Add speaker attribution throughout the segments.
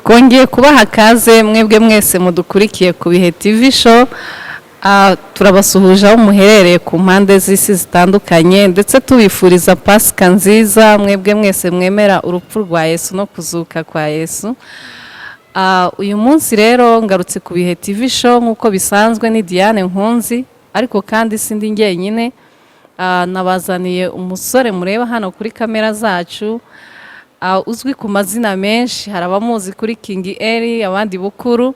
Speaker 1: Twongeye kubaha kaze mwebwe mwese mudukurikiye ku Bihe TV Show. Turabasuhuje aho muherereye ku mpande z'isi zitandukanye, ndetse tubifuriza Pasika nziza mwebwe mwese mwemera urupfu rwa Yesu no kuzuka kwa Yesu. Uyu munsi rero ngarutse ku Bihe TV Show nk'uko bisanzwe, ni Diane Nkunzi, ariko kandi sindi njyenyine. Nabazaniye umusore mureba hano kuri kamera zacu, uzwi ku mazina menshi. Hari abamuzi kuri King Eri, abandi Bukuru,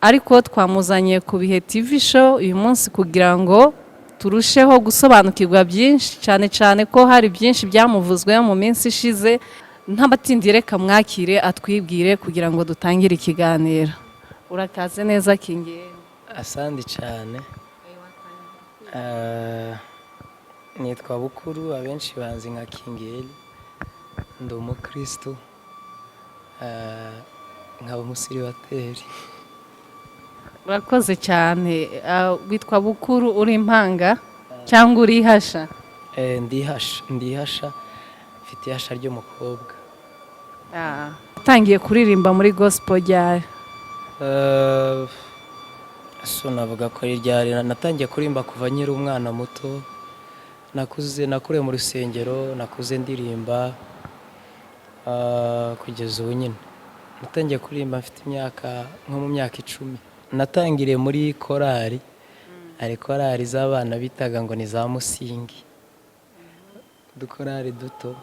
Speaker 1: ariko twamuzanye ku Bihe TV Show uyu munsi kugira ngo turusheho gusobanukirwa byinshi, cyane cyane ko hari byinshi byamuvuzweho mu minsi ishize. Ntabatindiye, reka mwakire atwibwire kugira ngo dutangire ikiganiro. Urakaze neza, King Eri.
Speaker 2: Asante cyane. Nitwa Bukuru, abenshi banzi nka King Eli. Ndi umukristo, nkaba umusiribateri.
Speaker 1: Urakoze cyane. Witwa Bukuru, uri impanga cyangwa uri ihasha?
Speaker 2: Ndihasha, ndihasha, mfite ihasha ry'umukobwa.
Speaker 1: Utangiye kuririmba muri gospel ryari?
Speaker 2: So navuga ko ari ryari, natangiye kuririmba kuva nkiri umwana muto. Nakuze, nakuriye mu rusengero, nakuze ndirimba, kugeza ubu nyine. Natangiye kuririmba mfite imyaka, nko mu myaka 10. Natangiriye muri korali, hari korali z'abana bitaga ngo ni za Musingi, udukorali duto.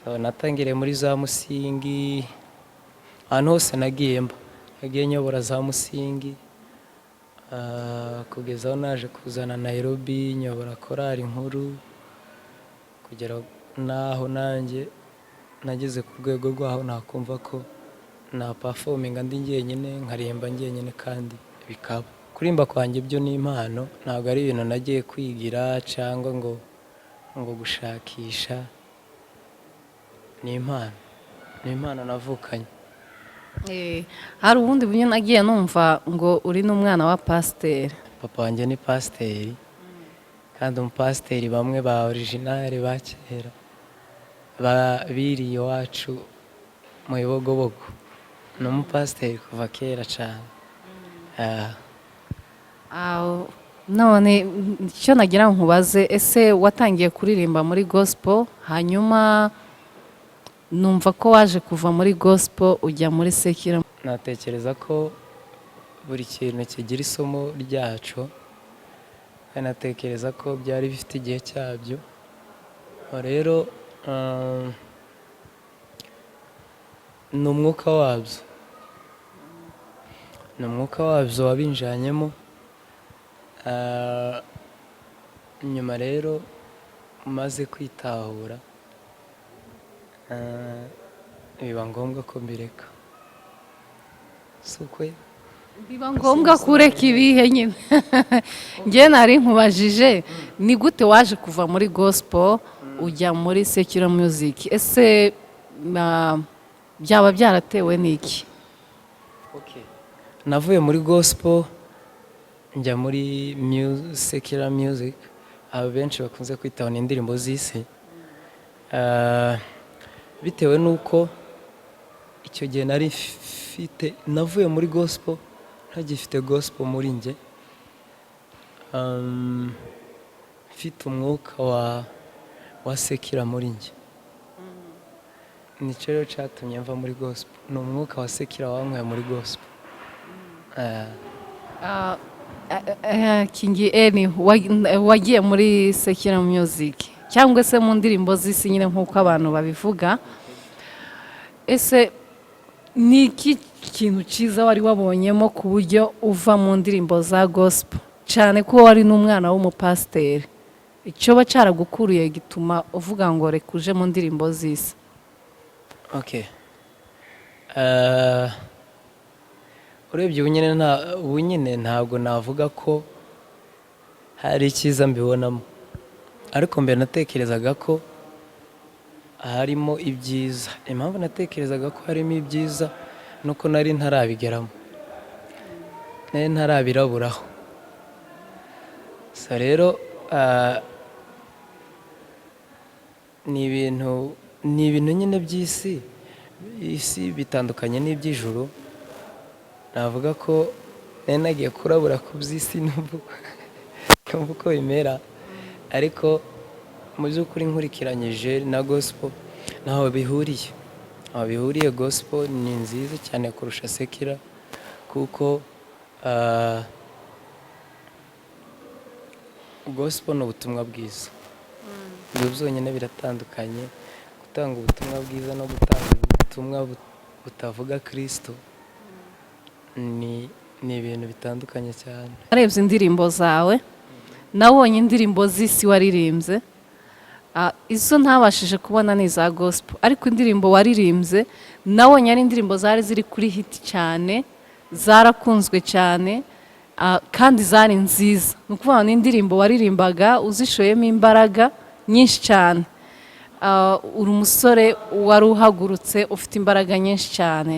Speaker 2: So, natangiriye muri za Musingi. Ahantu hose nagiye mba, nagiye nyobora za Musingi, kugeza aho naje kuzana Nairobi, nyobora korali nkuru, kugera n'aho nanjye nageze ku rwego rw'aho nakumva ko na performinga ndi njyenyine, nkaririmba njyenyine kandi bikaba. Kuririmba kwanjye byo ni impano, ntabwo ari ibintu nagiye kwigira cyangwa ngo gushakisha. Ni impano, ni impano navukanye.
Speaker 1: Hari ubundi buryo nagiye numva ngo uri n'umwana wa pasiteri.
Speaker 2: Papa wanjye ni pasiteri, kandi umupasiteri bamwe ba original ba kera biriye iwacu mu Bibogobogo. Ni umupasiteri kuva kera cyane.
Speaker 1: None icyo nagira ngo nkubaze, ese watangiye kuririmba muri gospel, hanyuma numva ko waje kuva muri gospel ujya muri secular?
Speaker 2: Natekereza ko buri kintu kigira isomo ryaco, kandi natekereza ko byari bifite igihe cyabyo. Aho rero, ni umwuka wabyo, ni umwuka wabyo wabinjanyemo. Nyuma rero maze kwitahura, biba ngombwa ko mbireka, si ukwe?
Speaker 1: Biba ngombwa kureka ibihe nyine? Njye nari nkubajije ni gute waje kuva muri gospel ujya muri secular music. Ese byaba byaratewe n'iki?
Speaker 2: Navuye muri gospel njya muri secular music, aba benshi bakunze kwita ni indirimbo z'isi. Bitewe n'uko icyo gihe nari mfite, navuye muri gospel ntagifite gospel muri njye, mfite umwuka wa secular muri njye. Nicyo rero cyatumye mva muri gospel, ni umwuka wa secular wankuye muri gospel.
Speaker 1: King Eni, wagiye muri secular music cyangwa se mu ndirimbo z'isi nyine nk'uko abantu babivuga. Ese ni iki kintu cyiza wari wabonyemo ku buryo uva mu ndirimbo za gospel, cyane ko wari n'umwana w'umupasiteri? Icyoba cyaragukuriye gituma uvuga ngo reka uje mu ndirimbo z'isi?
Speaker 2: Okay. Urebye ubu nyine, ubu nyine ntabwo navuga ko hari icyiza mbibonamo, ariko mbere natekerezaga ko harimo ibyiza. Impamvu natekerezaga ko harimo ibyiza ni uko nari ntarabigeramo, nari ntarabiraburaho. So rero, ni ibintu nyine by'isi. Isi bitandukanye n'iby'ijuru. Navuga ko nari nagiye kurabura ku by'isi, numva uko bimera, ariko mu by'ukuri nkurikiranyije na gospel ntaho bihuriye, aho bihuriye. Gospel ni nziza cyane kurusha secular, kuko gospel ni ubutumwa bwiza. Ibyo byonyine biratandukanye. Gutanga ubutumwa bwiza no gutanga ubutumwa butavuga Kirisito ni ibintu bitandukanye cyane.
Speaker 1: Narebye indirimbo zawe, nabonye indirimbo z'isi waririmbye. Izo ntabashije kubona ni iza gospel, ariko indirimbo waririmbye nabonye ari indirimbo zari ziri kuri hit cyane, zarakunzwe cyane, kandi zari nziza. Ni ukuvuga ngo ni indirimbo waririmbaga uzishoyemo imbaraga nyinshi cyane. Uri umusore wari uhagurutse ufite imbaraga nyinshi cyane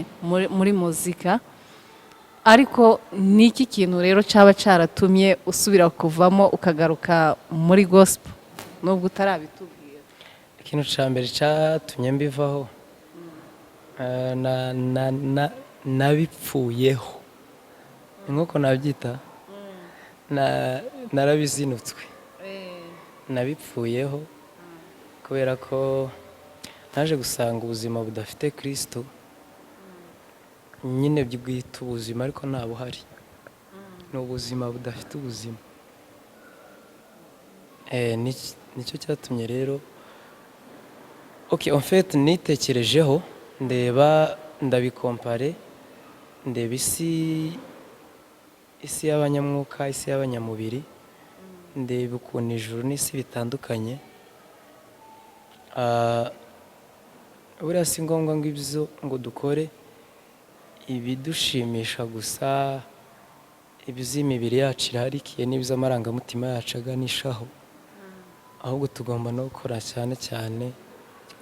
Speaker 1: muri muzika, ariko ni iki kintu rero cyaba cyaratumye usubira kuvamo ukagaruka muri gospel, nubwo utarabitubwira?
Speaker 2: Ikintu cya mbere cyatumye mbivaho, nabipfuyeho, ni nk'uko nabyita, narabizinutswe. Nabipfuyeho kubera ko naje gusanga ubuzima budafite Kirisito nyine bwita ubuzima, ariko nta buhari, ni ubuzima budafite ubuzima. Nicyo cyatumye rero. Okay, en fait nitekerejeho, ndeba, ndabikompare, ndeba isi y'abanyamwuka, isi y'abanyamubiri, ndeba ukuntu ijuru n'isi bitandukanye. Buriya si ngombwa ngo ibyo ngo dukore ibidushimisha gusa, iby'imibiri yacu iraharikiye n'iby'amarangamutima yacu aganishaho, ahubwo tugomba no gukora cyane cyane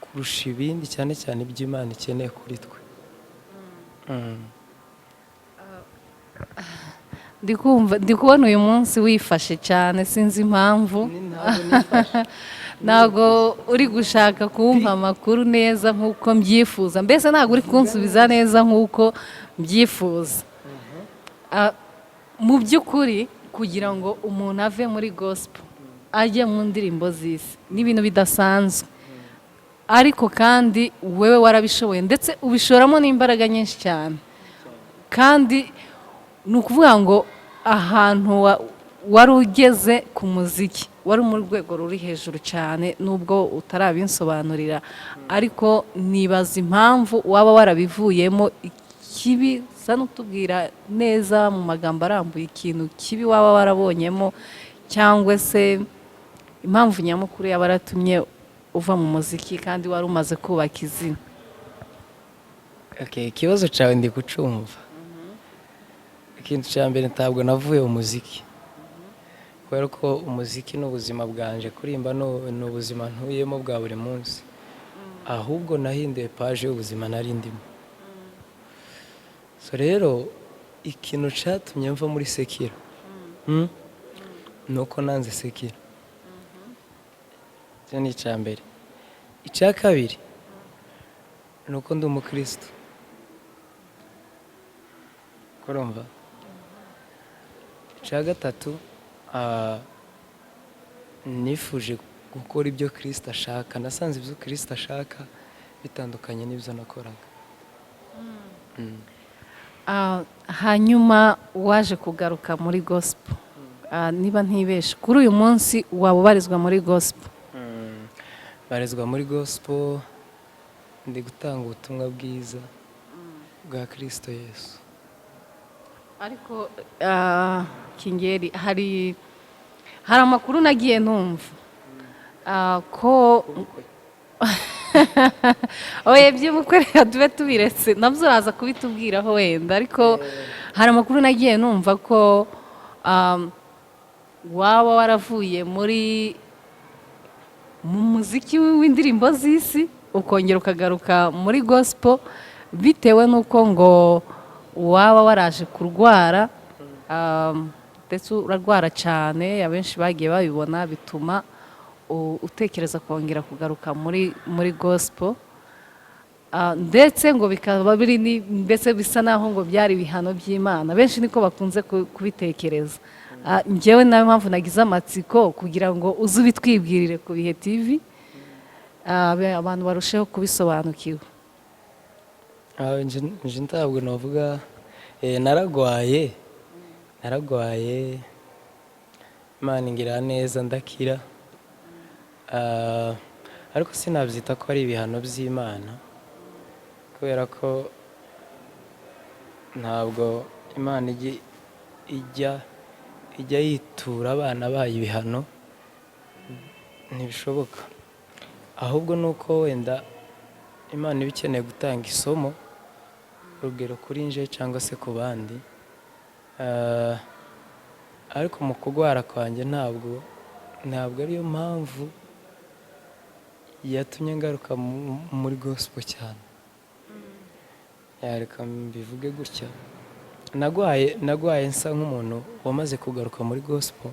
Speaker 2: kurusha ibindi, cyane cyane ibyo Imana ikeneye kuri twe.
Speaker 1: Ndi kumva, ndi kubona uyu munsi wifashe cyane, sinzi impamvu.
Speaker 2: Ntabwo nifashe.
Speaker 1: Ntabwo uri gushaka kumpa amakuru neza nk'uko mbyifuza, mbese ntabwo uri kunsubiza neza nk'uko mbyifuza. Mu by'ukuri kugira ngo umuntu ave muri gospel ajye mu ndirimbo z'isi ni ibintu bidasanzwe, ariko kandi wewe warabishoboye, ndetse ubishoramo n'imbaraga nyinshi cyane. Kandi ni ukuvuga ngo ahantu wari ugeze ku muziki wari mu rwego ruri hejuru cyane, nubwo utarabinsobanurira, ariko nibaza impamvu waba warabivuyemo. Ikibi sa n'utubwira neza mu magambo arambuye ikintu kibi waba warabonyemo, cyangwa se impamvu nyamukuru yaba yaratumye uva mu muziki kandi wari umaze kubaka izina.
Speaker 2: Okay, ikibazo cyawe ndi kucumva. Ikintu cya mbere, ntabwo navuye mu muziki, kubera ko umuziki ni ubuzima bwanje, kuririmba ni ubuzima ntuyemo bwa buri munsi. Ahubwo nahinduye page y'ubuzima nari ndimo. So rero ikintu cyatumye mva muri secular, Ni uko nanze secular. Icyo ni icya mbere. Icya kabiri ni uko ndi umukristo, kurumva. Icya gatatu, nifuje gukora ibyo Kirisito ashaka. Nasanze ibyo Kirisito ashaka bitandukanye n'ibyo nakoraga.
Speaker 1: Hanyuma waje kugaruka muri gospel. Niba ntibeshe, kuri uyu munsi waba ubarizwa muri gospel?
Speaker 2: Barizwa muri gospel, ndi gutanga ubutumwa bwiza bwa Kirisito Yesu.
Speaker 1: Ariko Kingeri, hari amakuru nagiye numva ko oya, iby'ubukwe reka tube tubiretse, nabyo uraza kubitubwiraho wenda, ariko hari amakuru nagiye numva ko waba waravuye mu muziki w'indirimbo z'isi ukongera ukagaruka muri gospel bitewe n'uko ngo waba waraje kurwara, ndetse urarwara cyane, abenshi bagiye babibona, bituma utekereza kongera kugaruka muri gospel. Ndetse ngo bikaba biri mbese bisa naho ngo byari ibihano by'Imana, benshi niko bakunze kubitekereza. Njyewe nawe mpamvu nagize amatsiko kugira ngo uze ubitwibwirire ku Bihe TV, abantu barusheho kubisobanukirwa.
Speaker 2: Nje ntabwo navuga, naragwaye, Imana ingirira neza ndakira. Ariko sinabyita ko ari ibihano by'Imana, kubera ko ntabwo Imana ijya yitura abana bayo ibihano, ntibishoboka. Ahubwo ni uko wenda Imana iba ikeneye gutanga isomo, urugero kuri nje cyangwa se ku bandi. Ariko mu kurwara kwanjye ntabwo ariyo mpamvu yatumye ngaruka muri gospel cyane. Reka mbivuge gutya, nagwaye nsa nk'umuntu wamaze kugaruka muri gospel,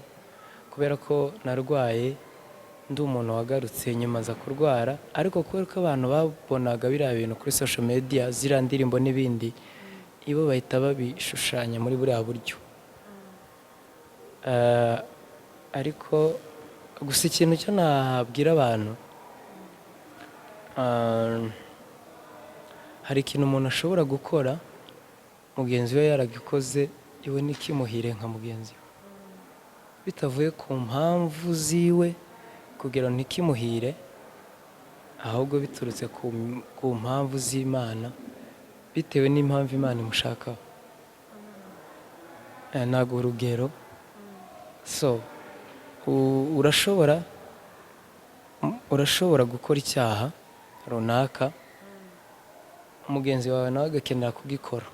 Speaker 2: kubera ko narwaye ndi umuntu wagarutse nyuma nza kurwara. Ariko kubera ko abantu babonaga biriya bintu kuri social media, ziriya ndirimbo n'ibindi, ibo bahita babishushanya muri buriya buryo. Ariko gusa ikintu cyo nabwira abantu, hari ikintu umuntu ashobora gukora mugenzi we yaragikoze, iwe ntikimuhire nka mugenzi we, bitavuye ku mpamvu ziwe kugira ngo ntikimuhire, ahubwo biturutse ku mpamvu z'Imana, bitewe n'impamvu Imana imushakaho. Ntabwo urugero, so urashobora gukora icyaha runaka, mugenzi wawe nawe agakenera kugikora.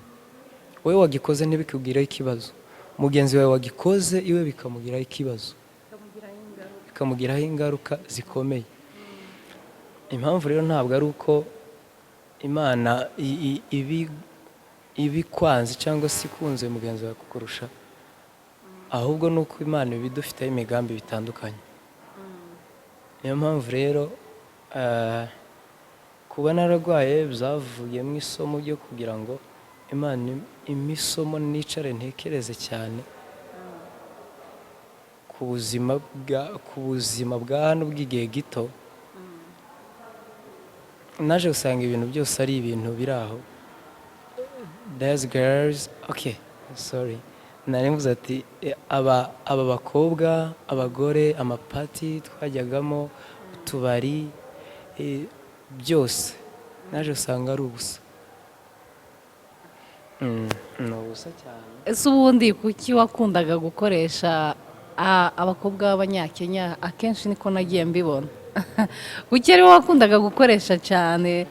Speaker 2: Wowe wagikoze ntibikugireho ikibazo, mugenzi wawe wagikoze iwe bikamugiraho ikibazo, bikamugiraho ingaruka zikomeye. Impamvu rero ntabwo ari uko Imana ibikwanze cyangwa se ikunze mugenzi wawe kukurusha, ahubwo ni uko Imana iba idufiteho imigambi bitandukanye. Niyo mpamvu rero, kuba nararwaye byavuyemo isomo ryo kugira ngo Imana impe isomo, nicare ntekereze cyane ku buzima bwa hano bw'igihe gito. Naje gusanga ibintu byose ari ibintu biri aho. These girls, okay, sorry, nari mvuze ati aba bakobwa, abagore, amapati twajyagamo, utubari, byose naje gusanga ari ubusa. Ni ubusa cyane.
Speaker 1: Ese ubundi kuki wakundaga gukoresha abakobwa b'Abanyakenya? Akenshi niko nagiye mbibona. Kuki aribo wakundaga gukoresha cyane?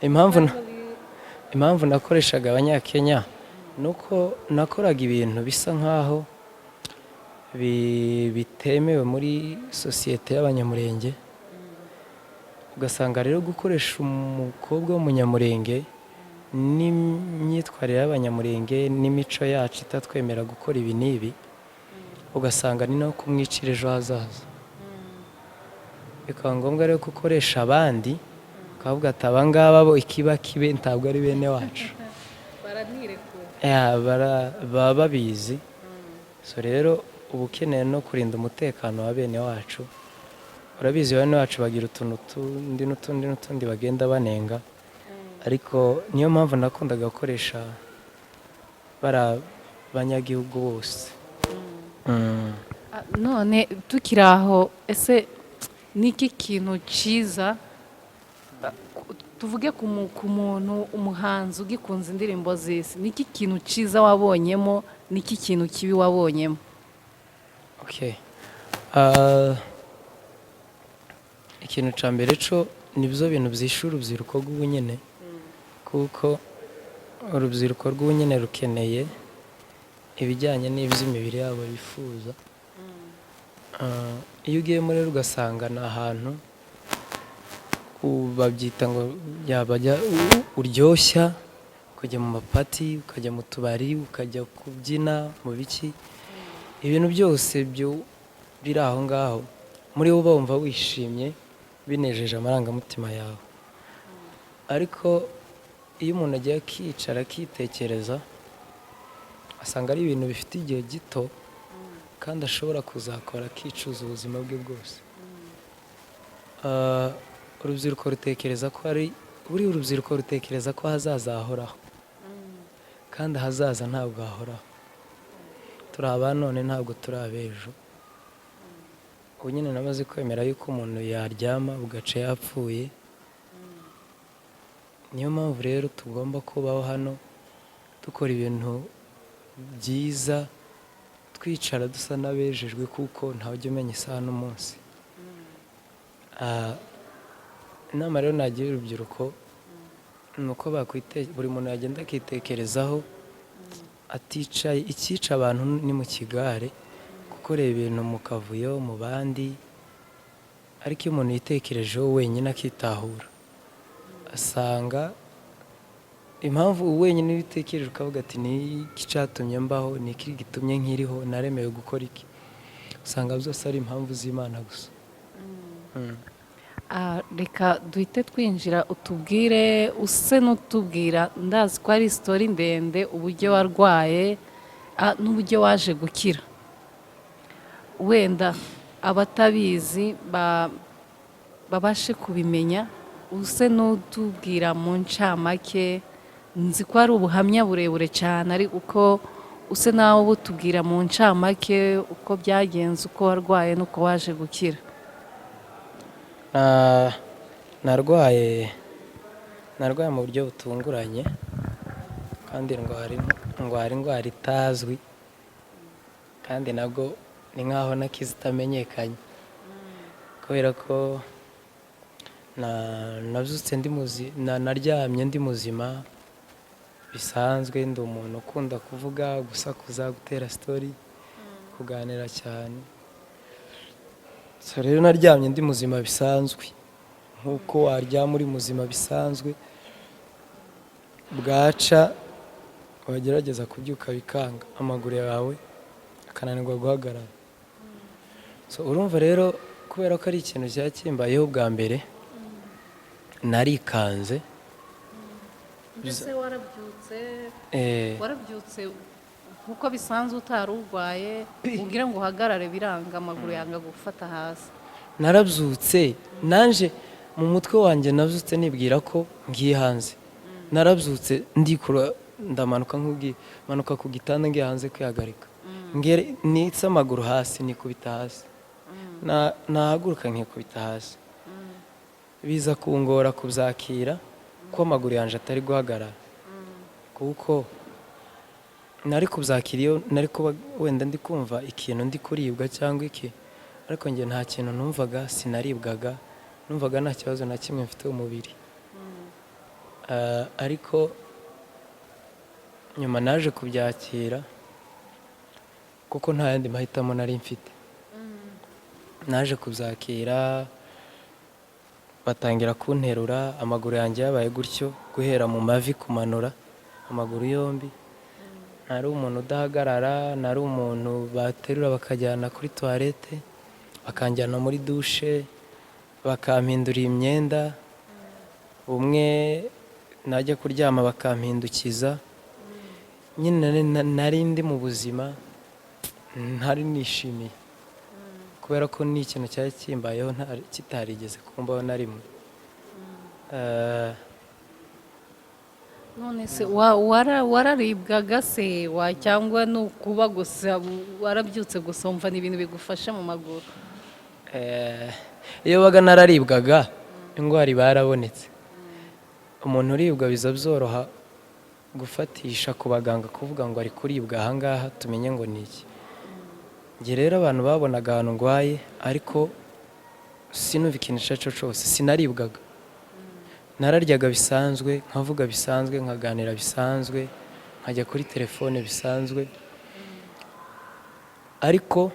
Speaker 2: Impamvu nakoreshaga Abanyakenya ni uko nakoraga ibintu bisa nkaho bitemewe muri sosiyete y'Abanyamurenge. Ugasanga rero gukoresha umukobwa w'Umunyamurenge n'imyitwarire y'Abanyamurenge n'imico yacu itatwemera gukora ibi n'ibi, ugasanga ni no kumwicira ejo hazaza. Bikaba ngombwa rero ko ukoresha abandi, ukavuga ati: "Aba ngaba bo ikiba kibe, ntabwo ari bene wacu." Ya, baba babizi. So rero uba ukeneye no kurinda umutekano wa bene wacu. Urabizi, bene wacu bagira utuntu tundi n'utundi n'utundi bagenda banenga. Ariko niyo mpamvu nakundaga gukoresha bari banyagihugu bose.
Speaker 1: None tukiri aho, ese ni iki kintu cyiza, tuvuge ku muntu umuhanzi ugikunze indirimbo z'isi, ni iki kintu cyiza wabonyemo, ni iki kintu kibi wabonyemo?
Speaker 2: Okay. Ikintu cya mbere cyo nibyo bintu byishe urubyiruko rw'ubu nyine, kuko urubyiruko rw'ubu nyine rukeneye ibijyanye n'iby'imibiri yabo bifuza. Iyo ugiyemo rero ugasanga ni ahantu babyita ngo yabajya uryoshya, ukajya mu mapati, ukajya mu tubari, ukajya kubyina mu biki, ibintu byose byo biri aho ngaho, muri wo wumva wishimye, binejeje amarangamutima yawe. Ariko iyo umuntu agiye akicara akitekereza, asanga ari ibintu bifite igihe gito kandi ashobora kuzakora akicuza ubuzima bwe bwose. Urubyiruko rutekereza ko ari buriya, urubyiruko rutekereza ko ahazaza hahoraho, kandi ahazaza ntabwo hahoraho. Turi aba none, ntabwo turi ab'ejo. Ubu nyine namaze kwemera yuko umuntu yaryama bugaca yapfuye. Niyo mpamvu rero tugomba kubaho hano dukora ibintu byiza, twicara dusa n'abejejwe, kuko ntawujya umenya isaha n'umunsi. Inama rero nagira urubyiruko ni uko buri muntu yagenda akitekerezaho aticaye. Icyica abantu ni mu kigare, gukorera ibintu mu kavuyo, mu bandi. Ariko iyo umuntu yitekerejeho wenyine akitahura, asanga impamvu wenyine iyo utekereje ukavuga ati: "Ni iki cyatumye mbaho? Ni iki gitumye nkiriho? Naremewe gukora iki?" Usanga byose ari impamvu z'Imana gusa.
Speaker 1: Reka duhite twinjira, utubwire, use n'utubwira, ndazi ko ari story ndende, uburyo warwaye n'uburyo waje gukira. Wenda abatabizi babashe kubimenya. Use n'utubwira mu ncamake. Nzi ko ari ubuhamya burebure cyane, ariko uko use nawe butubwira mu ncamake uko byagenze, uko warwaye n'uko waje gukira.
Speaker 2: Narwaye mu buryo butunguranye, kandi ndwara indwara itazwi, kandi nabwo ni nkaho nakize itamenyekanye, kubera ko nabyutse ndi naryamye ndi muzima bisanzwe. Ndi umuntu ukunda kuvuga, gusakuza, gutera story, kuganira cyane. So rero naryamye ndi muzima bisanzwe, nk'uko waryama uri muzima bisanzwe, bwaca wagerageza kubyuka bikanga, amaguru yawe akananirwa guhagarara. So urumva rero, kubera ko ari ikintu cyari kimbayeho bwa mbere, narikanze.
Speaker 1: Mbese warabyutse?
Speaker 2: Eh.
Speaker 1: Warabyutse nkuko bisanzwe, utari urwaye, ubwira ngo uhagarare biranga, amaguru yanga gufata hasi?
Speaker 2: Narabyutse nanje mu mutwe wanjye, nabyutse nibwira ko ngiye hanze. Narabyutse ndikura, ndamanuka, nk'ubwiye manuka ku gitanda ngiye hanze kwihagarika. Nitse amaguru hasi, nikubita hasi. Nahaguruka nkikubita hasi. Biza kungora kubyakira ko amaguru yanjye atari guhagarara, kuko nari kubyakira iyo nari kuba wenda ndi kumva ikintu, ndi kuribwa cyangwa iki, ariko njye nta kintu numvaga, sinaribwaga, numvaga nta kibazo na kimwe mfite mu mubiri. Ariko nyuma naje kubyakira, kuko nta yandi mahitamo nari mfite. Naje kubyakira, batangira kunterura, amaguru yanjye yabaye gutyo guhera mu mavi kumanura amaguru yombi. Nari umuntu udahagarara, nari umuntu baterura bakajyana kuri toilette, bakanjyana muri douche, bakampindurira imyenda, umwe najya kuryama bakampindukiza. Nyine nari ndi mu buzima ntari nishimiye, kubera ko ni ikintu cyari kimbayeho kitarigeze kumbaho na rimwe.
Speaker 1: None se wararibwaga se wa, cyangwa ni ukuba gusa warabyutse gusa wumva ni ibintu bigufashe mu maguru?
Speaker 2: Iyo baga nararibwaga, indwara iba yarabonetse. Umuntu uribwa biza byoroha gufatisha ku baganga, kuvuga ngo ari kuribwa ahangaha, tumenye ngo ni iki. Njye rero abantu babonaga ahantu ndwaye, ariko sinumva ikintu icyo ari cyo cyose. Sinaribwaga, nararyaga bisanzwe, nkavuga bisanzwe, nkaganira bisanzwe, nkajya kuri telefone bisanzwe, ariko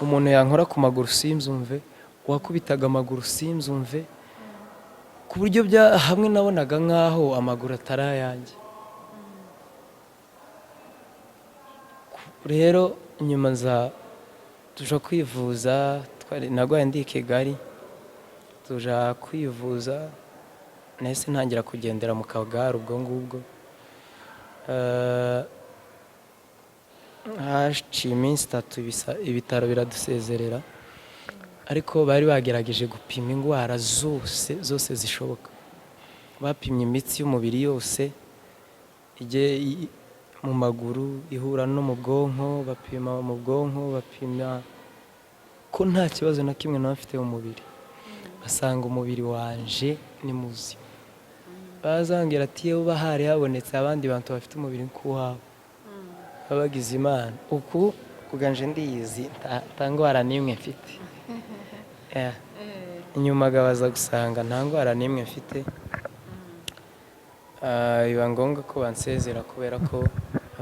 Speaker 2: umuntu yankora ku maguru simzumve, uwakubitaga amaguru simzumve, ku buryo bya hamwe nabonaga nk'aho amaguru atari ayanjye. Rero nyuma nza tuja kwivuza, narwaye ndi i Kigali, tuja kwivuza. Nahise ntangira kugendera mu kagare ubwo ngubwo. Haciye iminsi 3, ibitaro biradusezerera, ariko bari bagerageje gupima indwara zose zose zishoboka. Bapimye imitsi y'umubiri yose ijye mu maguru ihura no mu bwonko, bapima mu bwonko, bapima ko nta kibazo na kimwe naba mfite mu mubiri, basanga umubiri wanje ni muzima. Bazambwira ati: "Yewe, uba hari habonetse abandi bantu bafite umubiri nk'uwawe, baba bagize Imana." Uku kuganje ndiyizi, nta ndwara n'imwe mfite. Yeah. Nyuma baza gusanga nta ndwara n'imwe mfite. Biba ngombwa ko bansezera kubera ko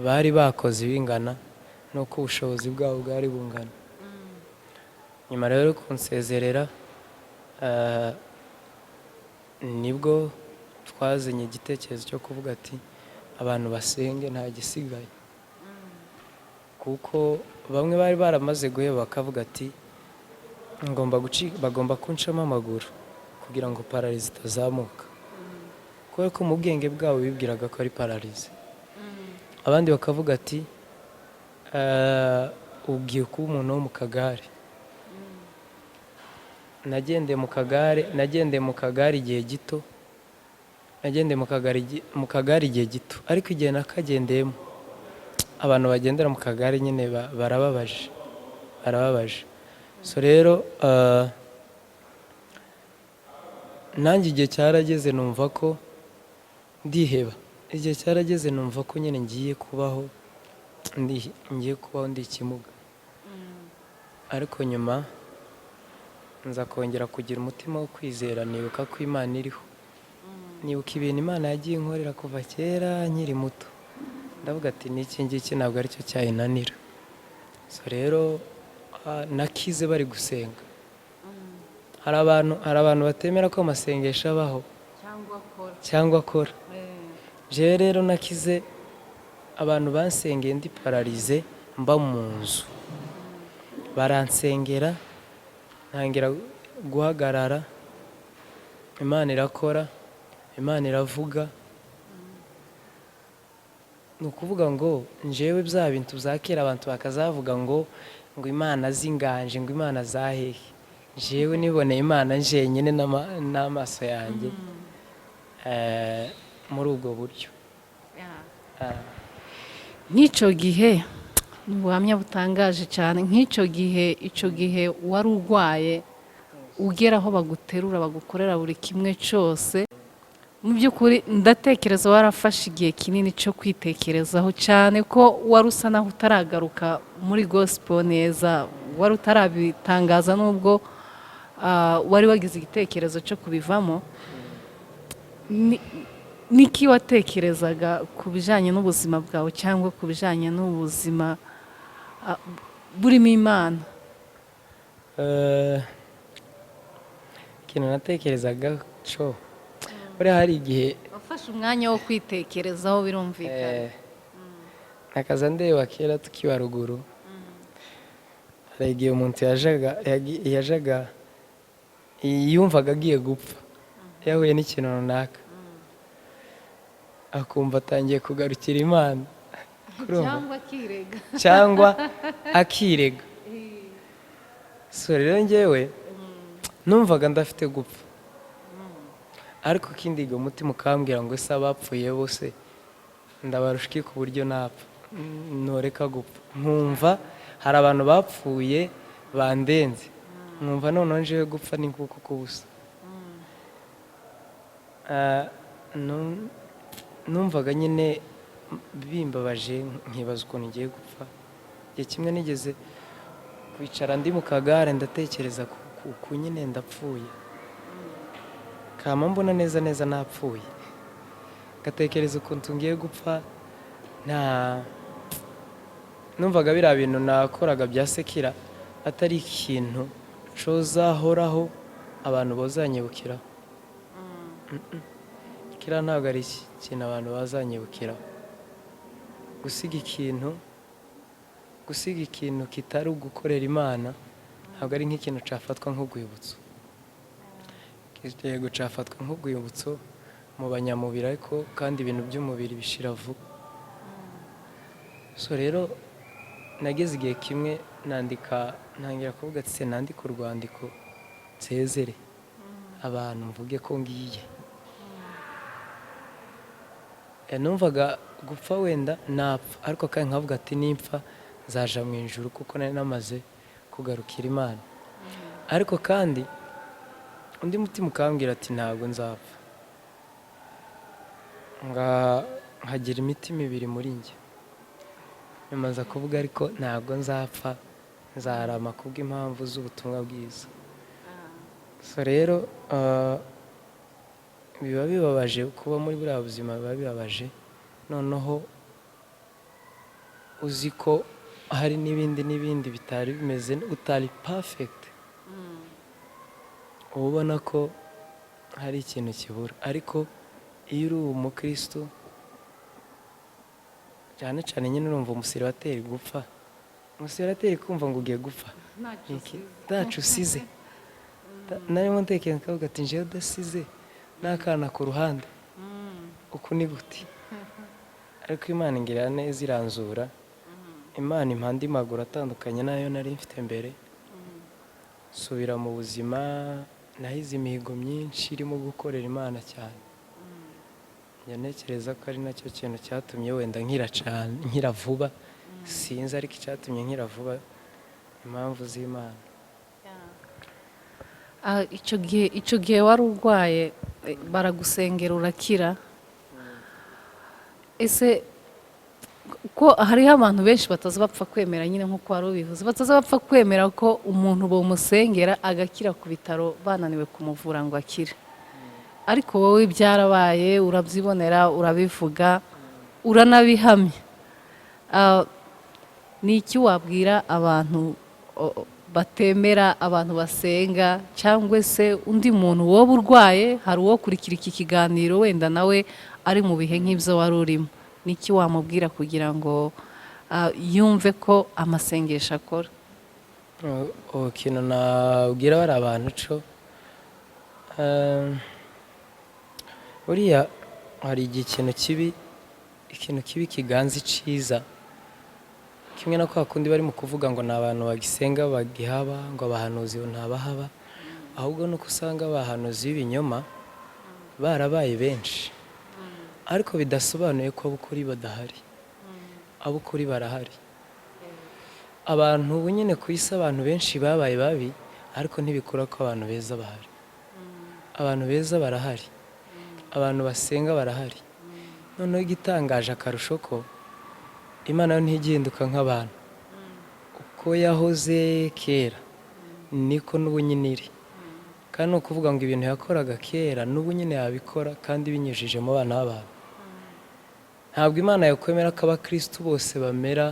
Speaker 2: bari bakoze ibingana n'uko ubushobozi bwabo bwari bungana. Nyuma rero yo kunsezerera, nibwo twazanye igitekerezo cyo kuvuga ati: "Abantu basenge, nta gisigaye," kuko bamwe bari baramaze guheba, bakavuga ati: "Ngomba bagomba kuncamo amaguru kugira ngo paralysie itazamuka," kubera ko mu bwenge bwabo bibwiraga ko ari paralysie. Abandi bakavuga ati: "Ugiye kuba umuntu wo mu kagare." Nagendeye mu kagare igihe gito, nagendeye mu kagare igihe gito, ariko igihe nakagendeyemo, abantu bagendera mu kagare nyine barababaje, barababaje. So rero, nanjye igihe cyarageze numva ko ndiheba. Igihe cyarageze numva ko nyine ngiye kubaho ndi ikimuga. Ariko nyuma nza kongera kugira umutima wo kwizera, nibuka ko Imana iriho, nibuka ibintu Imana yagiye inkorera kuva kera nkiri muto, ndavuga ati: "N'iki ngiki ntabwo aricyo cyayinanira." So rero, nakize bari gusenga. Hari abantu batemera ko amasengesho abaho
Speaker 1: cyangwa akora.
Speaker 2: Cyangwa akora. Jewe rero nakize abantu bansengeye ndi paralysé, mba mu nzu, baransengera ntangira guhagarara. Imana irakora, Imana iravuga. Ni ukuvuga ngo njyewe bya bintu bya kera abantu bakazavuga ngo Imana z'inganje, ngo Imana zahehe, njyewe niboneye Imana njyenyine n'amaso yanjye, muri ubwo buryo.
Speaker 1: Nk'icyo gihe, ni ubuhamya butangaje cyane. Nk'icyo gihe, icyo gihe wari urwaye, ugera aho baguterura, bagukorera buri kimwe cyose, mu by'ukuri ndatekereza warafashe igihe kinini cyo kwitekerezaho, cyane ko wari usa naho utaragaruka muri gospel neza, wari utarabitangaza nubwo wari wagize igitekerezo cyo kubivamo. Niki watekerezaga ku bijyanye n'ubuzima bwawe cyangwa ku bijyanye n'ubuzima burimo Imana?
Speaker 2: Ikintu natekerezaga cyo, buriya hari igihe
Speaker 1: wafashe umwanya wo kwitekerezaho, birumvikana.
Speaker 2: Nakaza ndeba kera tukiba ruguru, hari igihe umuntu yajaga yumvaga agiye gupfa, yahuye n'ikintu runaka, akumva atangiye kugarukira Imana. Urumva?
Speaker 1: Cyangwa akirega.
Speaker 2: Cyangwa akirega. So rero njyewe numvaga ndafite gupfa, ariko kindiga umutima ukambwira ngo: "Ese abapfuye bose ndabarusha iki ku buryo napfa noreka gupfa?" Nkumva hari abantu bapfuye bandenze, nkumva noneho njewe gupfa ni nk'uko kubusa. Numvaga nyine bimbabaje, nkibaza ukuntu ngiye gupfa. Igihe kimwe nigeze kwicara ndi mu kagare, ndatekereza ku nyine ndapfuye, kama mbona neza neza napfuye, ngatekereza ukuntu ngiye gupfa. Nta numvaga biriya bintu nakoraga bya secular atari ikintu cozahoraho, abantu bazanyibukiraho. Kiriya ntabwo ari ikintu abantu bazanyibukiraho. Gusiga ikintu kitari ugukorera Imana ntabwo ari nk'ikintu cyafatwa nk'urwibutso. Yego, cyafatwa nk'urwibutso. Mu banyamubiri, ariko kandi ibintu by'umubiri bishira vuba. So rero nageze igihe kimwe nandika, ntangira kuvuga ati: "Se nandika urwandiko nsezere abantu, mvuge ko ngiye?" Numvaga gupfa wenda napfa, ariko kandi nkavuga ati: "Nimpfa nzaja mu ijuru," kuko nari namaze kugarukira Imana. Ariko kandi undi mutima ukambwira ati: "Ntabwo nzapfa." Nkagira imitima ibiri muri njye. Nyuma nza kuvuga: "Ariko ntabwo nzapfa, nzarama kubw'impamvu z'ubutumwa bwiza." So rero biba bibabaje kuba muri buriya buzima, biba bibabaje. Noneho uzi ko hari n'ibindi n'ibindi bitari bimeze, utari perfect, uba ubona ko hari ikintu kibura. Ariko iyo uri umukristo, cyane cyane nyine urumva umuseribateri gupfa, umuseribateri kumva ngo ugiye gupfa ntacu usize. Narimo ntekereza nkavuga ati: "Njyewe udasize n'akana ku ruhande, uku ni gute?" Ariko Imana ingirira neza, iranzura. Imana impa andi maguru atandukanye n'ayo nari mfite mbere, nsubira mu buzima. Nahize imihigo myinshi irimo gukorera Imana cyane. Njya ntekereza ko ari nacyo kintu cyatumye wenda nkira cyane, nkira vuba. Sinzi, ariko icyatumye nkira vuba, impamvu z'Imana.
Speaker 1: Icyo gihe wari urwaye, baragusengera urakira. Ese ko hariho abantu benshi bataza bapfa kwemera nyine, nk'uko wari ubivuze, bataza bapfa kwemera ko umuntu bamusengera agakira ku bitaro bananiwe kumuvura ngo akire, ariko wowe byarabaye, urabyibonera, urabivuga, uranabihamya. Ni iki wabwira abantu batemera abantu basenga, cyangwa se undi muntu wowe urwaye, hari uwo kurikira iki kiganiro wenda nawe ari mu bihe nk'ibyo wari urimo, ni iki wamubwira kugira ngo yumve ko amasengesho akora?
Speaker 2: Ikintu nabwira bari abantu cyo, buriya hari igihe ikintu kibi kiganza iciza. Kimwe na kwa kundi bari mu kuvuga ngo ni abantu bagisenga bagihaba, ngo abahanuzi ntabahaba, ahubwo nuko usanga abahanuzi b'ibinyoma barabaye benshi, ariko bidasobanuye ko ab'ukuri badahari. Ab'ukuri barahari. Abantu ubu nyine ku isi, abantu benshi babaye babi, ariko ntibikura ko abantu beza bahari. Abantu beza barahari, abantu basenga barahari. Noneho igitangaje akarusho, ko Imana yo ntigihinduka nk'abantu. Uko yahoze kera niko n'ubu nyine iri. Kandi ni ukuvuga ngo ibintu yakoraga kera n'ubu nyine yabikora, kandi binyujije mu bana b'abantu. Ntabwo Imana yakwemera ko abakirisitu bose bamera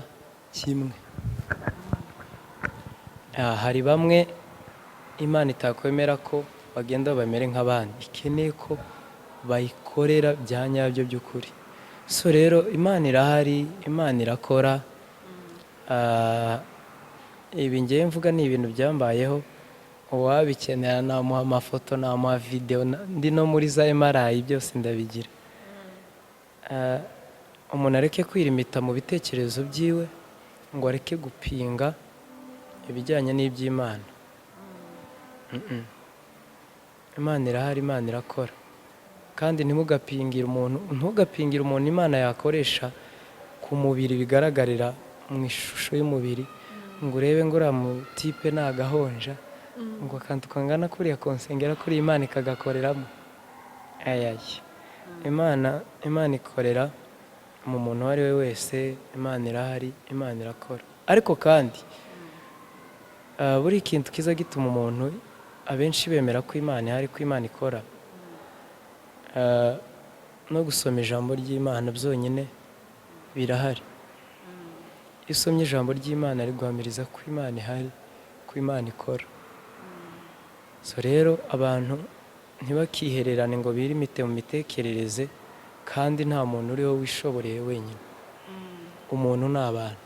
Speaker 2: kimwe. Hari bamwe Imana itakwemera ko bagenda bamere nk'abandi, ikeneye ko bayikorera bya nyabyo by'ukuri. So rero Imana irahari, Imana irakora. Ibi ngewe mvuga ni ibintu byambayeho. Uwabikenera namuha amafoto, namuha videwo, ndi no muri za MRI, byose ndabigira. Umuntu areke kwirimita mu bitekerezo byiwe, ngo areke gupinga ibijyanye n'iby'Imana. Imana irahari, Imana irakora. Kandi ntimugapingire umuntu, ntugapingire umuntu Imana yakoresha ku mubiri, bigaragarira mu ishusho y'umubiri, ngo urebe ngo uriya mutipe ni agahonja, ngo akantu kangana kuriya konsengera kuri Imana ikagakoreramo. Ayaye, Imana ikorera mu muntu uwo ari we wese. Imana irahari, Imana irakora. Ariko kandi buri kintu kiza gituma umuntu abenshi bemera ko Imana ihari, ko Imana ikora, no gusoma ijambo ry'Imana byonyine birahari. Iyo usomye ijambo ry'Imana riguhamiriza ko Imana ihari, ko Imana ikora. So rero abantu ntibakihererane ngo birimite mu mitekerereze, kandi nta muntu uriho wishoboreye wenyine. Umuntu ni abantu.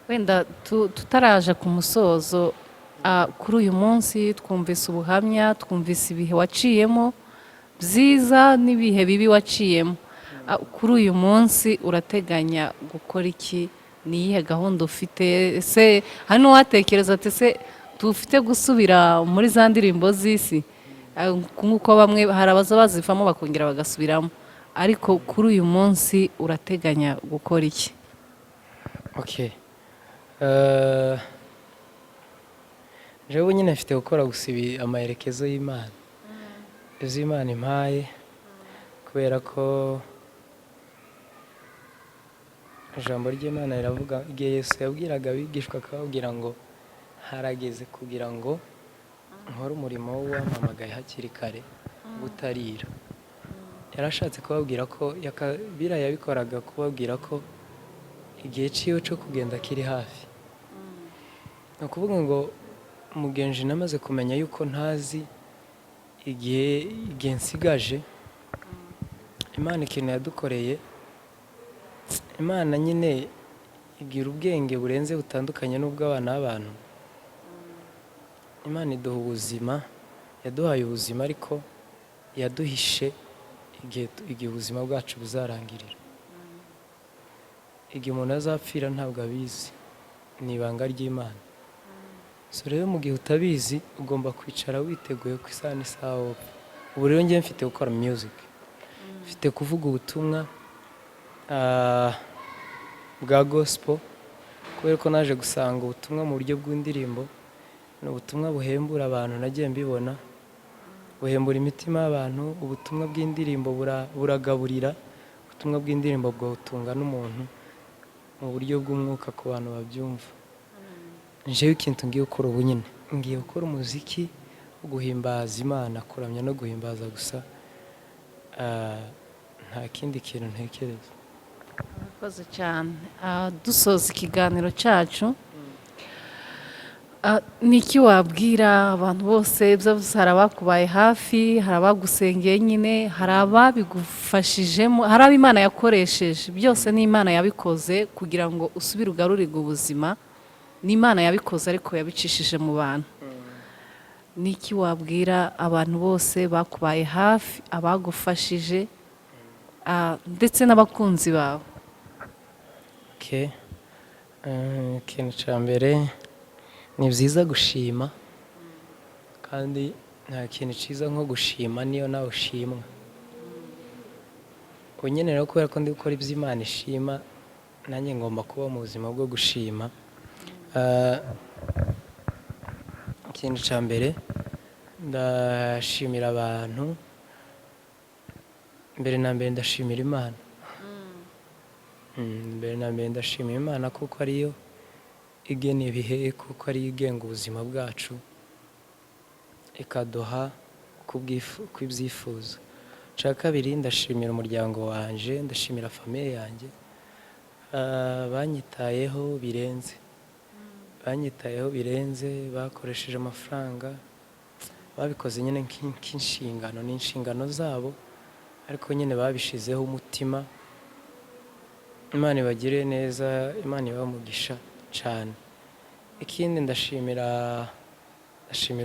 Speaker 1: Wenda tutaraje ku musozo, kuri uyu munsi twumvise ubuhamya, twumvise ibihe waciyemo. byiza n'ibihe bibi waciyemo. Kuri uyu munsi urateganya gukora iki? Ni iyihe gahunda ufite? Ese hari n'uwatekereza ati: "Ese tufite gusubira muri za ndirimbo z'isi?" Nk'uko bamwe hari abaza bazivamo bakongera bagasubiramo, ariko kuri uyu munsi urateganya gukora iki?
Speaker 2: Okay. Jewe nyine mfite gukora gusa ibi amaherekezo y'Imana, ibyo Imana impaye, kubera ko ijambo ry'Imana riravuga, igihe Yesu yabwiraga abigishwa akababwira ngo: "Harageze kugira ngo nkore umurimo w'uwampamagaye hakiri kare butarira." Yarashatse kubabwira ko biriya yabikoraga kubabwira ko igihe cyiwe cyo kugenda kiri hafi. Ni ukuvuga ngo mugenji namaze kumenya yuko ntazi igihe nsigaje. Imana ikintu yadukoreye, Imana nyine igira ubwenge burenze, butandukanye n'ubw'abana b'abantu. Imana iduha ubuzima, yaduhaye ubuzima, ariko yaduhishe igihe ubuzima bwacu buzarangirira. Igihe umuntu azapfira ntabwo abizi, ni ibanga ry'Imana. So rero mu gihe utabizi, ugomba kwicara witeguye ko isaha n'isaha wopfa. Ubu rero njyewe mfite gukora music, mfite kuvuga ubutumwa bwa gospel, kubera ko naje gusanga ubutumwa mu buryo bw'indirimbo ni ubutumwa buhembura abantu. Nagiye mbibona buhembura imitima y'abantu. Ubutumwa bw'indirimbo buragaburira, ubutumwa bw'indirimbo bwawutunga n'umuntu mu buryo bw'umwuka ku bantu babyumva. Njyewe ikintu ngiye gukora ubu nyine, ngiye gukora umuziki wo guhimbaza Imana, kuramya no guhimbaza gusa. Nta kindi kintu ntekereza.
Speaker 1: Murakoze cyane. Dusoza ikiganiro cyacu, ni iki wabwira abantu bose byose? Hari abakubaye hafi, hari abagusengeye nyine, hari ababigufashijemo, hari abo Imana yakoresheje. Byose ni Imana yabikoze kugira ngo usubire ugarurirwe ubuzima. Ni Imana yabikoze, ariko yabicishije mu bantu. Ni iki wabwira abantu bose bakubaye hafi, abagufashije, ndetse n'abakunzi bawe?
Speaker 2: Okay. Ikintu cya mbere, ni byiza gushima, kandi nta kintu cyiza nko gushima niyo nawe ushimwa. Ubu nyine rero, kubera ko ndi gukora ibyo Imana ishima, nanjye ngomba kuba mu buzima bwo gushima. Ikintu cya mbere, ndashimira abantu. Mbere na mbere ndashimira Imana. Mbere na mbere ndashimira Imana kuko ariyo igena ibihe, kuko ariyo igenga ubuzima bwacu, ikaduha uko ibyifuza. Icya kabiri, ndashimira umuryango wanje, ndashimira famille yanjye. Banyitayeho birenze, banyitayeho birenze, bakoresheje amafaranga, babikoze nyine nk'inshingano, ni inshingano zabo, ariko nyine babishizeho umutima. Imana ibagire neza, Imana ibahe umugisha cyane. Ikindi, ndashimira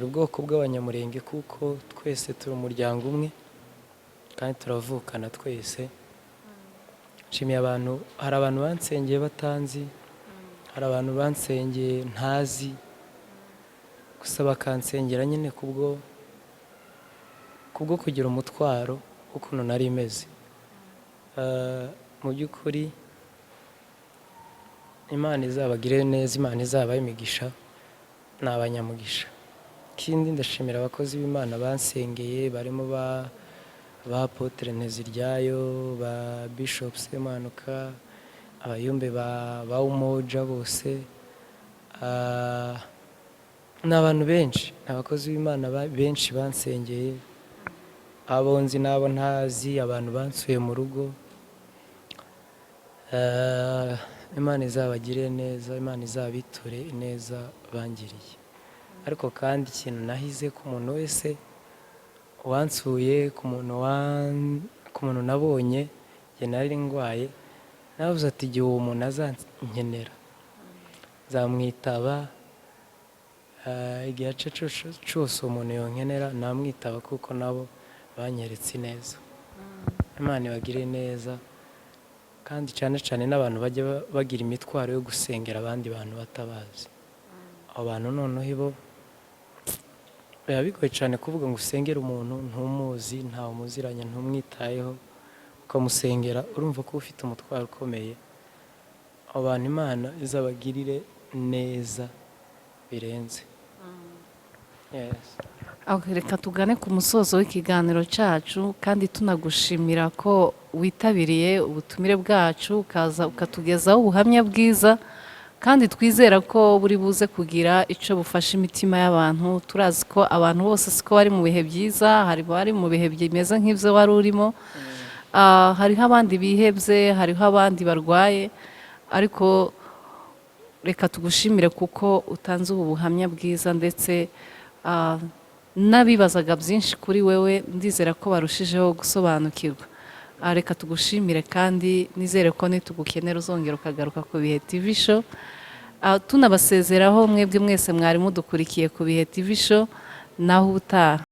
Speaker 2: ubwoko bw'Abanyamurenge, kuko twese turi umuryango umwe kandi turavukana twese. Nshimiye abantu, hari abantu bansengeye batanzi, hari abantu bansengeye ntazi, gusa bakansengera nyine kubwo kugira umutwaro w'ukuntu nari meze. Mu by'ukuri Imana izabagirire neza, Imana izabahe imigisha, ni abanyamugisha. Ikindi, ndashimira abakozi b'Imana bansengeye, barimo ba Apotre Nteziryayo, ba Bishop Semuhanuka, abayumbe ba Umoja bose. Ni abantu benshi, ni abakozi b'Imana benshi bansengeye, abo nzi n'abo ntazi, abantu bansuye mu rugo. Imana izabagirire neza, Imana izabiture neza bangiriye. Ariko kandi ikintu nahize ku muntu wese wansuye, ku muntu nabonye njye nari ndwaye, navuze ati: "Igihe uwo muntu azankenera nzamwitaba." Igihe ace cyose uwo muntu yonkenera namwitaba, kuko nabo Banyeretse ineza. Imana ibagire neza, kandi cyane cyane n'abantu bajya bagira imitwaro yo gusengera abandi bantu batabazi. Abo bantu noneho bo biba bigoye cyane kuvuga ngo usengere umuntu ntumuzi, ntawe muziranye, ntumwitayeho, ukamusengera, urumva ko ufite umutwaro ukomeye. Abo bantu Imana izabagirire neza birenze. Yes.
Speaker 1: Okay, reka tugane ku musozo w'ikiganiro cyacu, kandi tunagushimira ko witabiriye ubutumire bwacu, ukaza ukatugezaho ubuhamya bwiza, kandi twizera ko buri buze kugira icyo bufasha imitima y'abantu. Turazi ko abantu bose siko bari mu bihe byiza, hari bari mu bihe bimeze nk'ibyo wari urimo. Hariho abandi bihebye, hariho abandi barwaye, ariko reka tugushimire kuko utanze ubu buhamya bwiza, ndetse n'abibazaga byinshi kuri wewe ndizera ko barushijeho gusobanukirwa. Reka tugushimire, kandi nizere ko nitugukenera uzongera ukagaruka ku Bihe TV Show. Tunabasezeraho mwebwe mwese mwari mudukurikiye ku Bihe TV Show, naho ubutaha.